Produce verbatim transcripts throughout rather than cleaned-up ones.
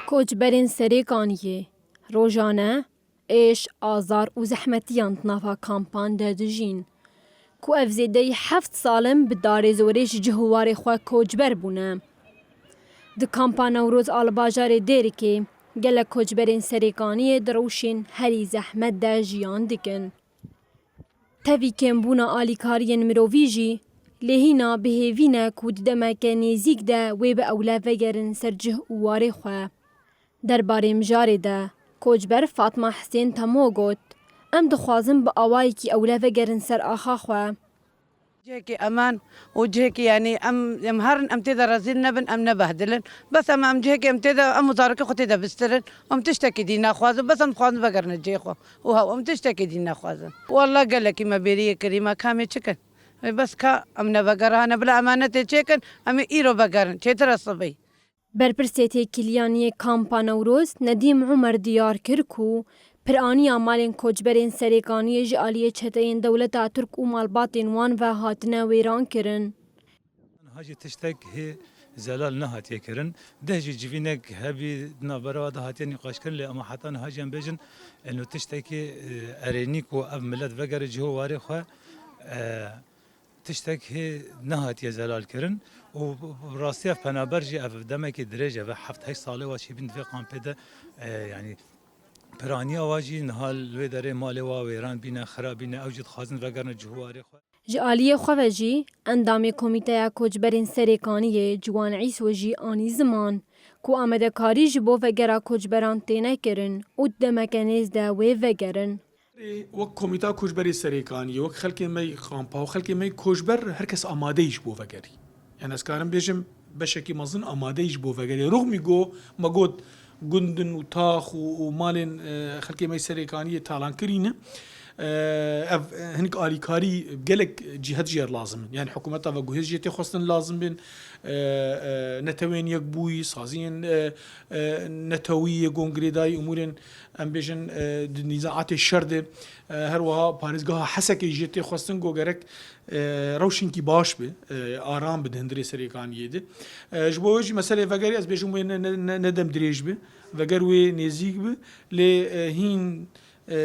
Koçberên Serêkaniyê rojane êş, azar û zehmetiyan di nava kampan de dijîn, ku ev zêdeyî heft sal in bi darê zorê ji cih û warê xwe koçber bûne. Di kampa Newroz a li bajarê Dêrikê gelek koçberên Serêkaniyê di rewşên herî zehmet de jiyan dikin. Tevî kêmbûna alîkariyên mirovî jî lêhîna bihêvî ne ku di demeke nêzîk de wê bi ewle vegerin ser cih û warê xwe. Derbarê mijarê de koçber Fatma Hisên Temo got, Em dixwazin bi awayekî ewle vegerin ser axa xwe. Cihekî eman û cihekî, yanî, em, em herin, em tê de rezîl nebin, em nebehdilin. Bes em, em cihekî em tê de, em zarokê xwe tê de bistirin. Em tiştekî dî naxwazin, bes em dixwazin vegerine cihê xwe. Û hew, em tiştekî dî naxwazin. Wallah gelekî me bêriyê kirî, me kamê çi kin? Ê, bes ka em nevegerane, bila emanetê çêkin, em ê îro vegerin, çêtir e sibê. Berpirsê têkiliyan yê Kampa Newroz Nedîm Umer diyar kir ku piraniya malên koçberên Serêkaniyê ji aliyê çeteyên dewleta Tirk û malbatên wan ve hatine wêran kirin. Niha jî tiştek hê zelal nehatiye kirin. Deh jî civînek hebî di navbera de hatiye nîqaşkirin, lê ema heta niha jî em bêjin, eno tiştekî, e, erênî ku ev milet vegere cihê warê xwe, e, tiştek hê nehatiye zelal kirin û bi rastî ev penaber jî ev demekî dirêj e, ve heft heşt salê wa çêbîn di vê kampê de, e, yanî piraniya wa jî niha li wê derê malê wa wêran bîne, xirab bîne, ew jî dixwazin vegerine cihê warê xwe. Ji aliyê xwe ve jî endamê Komîteya Koçberên Serêkaniyê Ciwan Îso jî anî ziman ku amadekarî ji bo vegera koçberan têne kirin û di demeke nêz de wê vegerin. Wek Komîta Koçberê Serêkaniyê, wek xelkê me yê kampa û xelkê me yê koçber, her kes amade yî ji bo vegerî. Yani ez karim bêjim, beşekî mezin amade yî ji bo vegerî. Rûxmî go, me got, gundin û tax û, û malên, e, xelkê me yê Serêkaniyê talan kirî ne. E, ev, e, hinek alîkarî gelek cihet jê re lazim in. Yani hikûmeta veguhêz jê tê xwestin lazim bin. E, e, Netewên Yekbûyî, saziyên, e, e, netewî yê gon girêdayî, umûrên, em bêjin, e, di nîzaatê şer de, e, her wiha parêzgeha Hesekê jê tê xwestin ku gerek, e, rewşinkî baş bi, e, aram bi di hundirê Serêkaniyê de. E, ji bo wê jî meselê vegerî ez bêjim wê ne, ne, ne, ne dem dirêj bi, veger wê nêzîk bi, lê, e, hîn, e,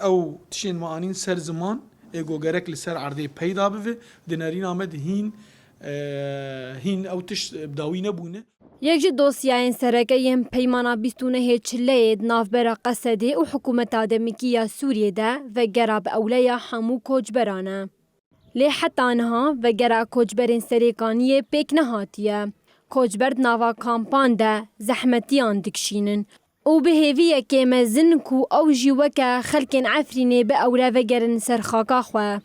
ew tiştên me anîn ser ziman, ê ku gerek li ser erdê peyda bibe, di nerîna me de hîn, e, hîn ew tişt bi dawî nebûne. Yek ji dosyayên sereke yên Peymana bîst û nehê Çileyê di navbera Qesedê û hikûmeta demikî ya Sûriyê de vegera bi ewleya hemû koçberan e. Lê heta niha vegera koçberên Serêkaniyê pêk nehatiye. Koçber di nava kampan de zehmetiyan dikişînin û bi hêviyekê mezin ku ew jî weke xelkên Efrînê bi ewle vegerin ser xaka xwe.